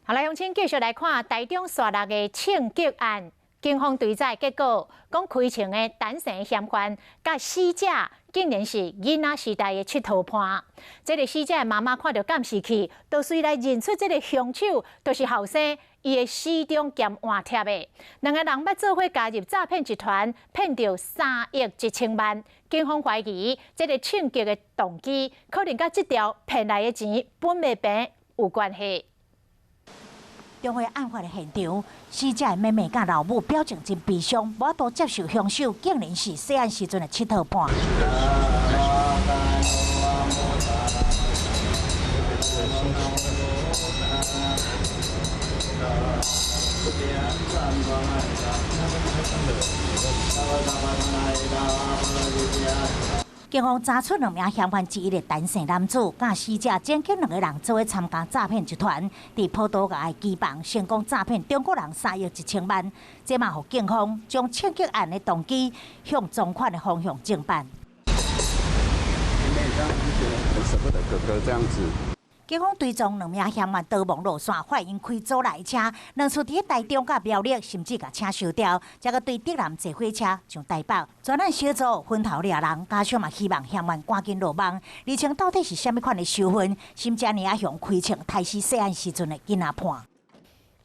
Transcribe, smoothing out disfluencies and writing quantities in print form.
好來，鄉親繼續來看台中沙鹿的槍擊案，警方追查結果，講開槍的陳姓嫌犯佮死者竟然是囡仔時代的𨑨迌伴。這个死者的媽媽看著監視器，就隨來認出這个兇手，就是後生伊的死忠兼換帖的。兩个人捌做伙加入詐騙集團，騙著3億1千萬。警方懷疑這个槍擊的動機，可能佮這條騙來的錢分袂平有關係。中會案發的現場，死者的妹妹佮老母表情真悲傷，無法度接受兇手竟然是細漢時陣的𨑨迌伴。警方查出兩名嫌犯之一的陳姓男子，佮死者前警兩个人做伙參加詐騙集團，佇葡萄牙的機房成功詐騙中國人3億1千萬。這嘛予警方將槍擊案的動機向贓款的方向偵辦。很捨不得哥哥這樣子。警方追蹤兩名嫌犯逃亡路線，發現𪜶開租來的車，兩次佇台中佮苗栗，甚至共車燒掉，才閣對竹南坐火車上台北。專案小組分頭掠人，家屬嘛希望嫌犯趕緊落網，釐清到底是啥物款的仇恨，甚至爾予開槍刣死細漢時陣的囡仔伴。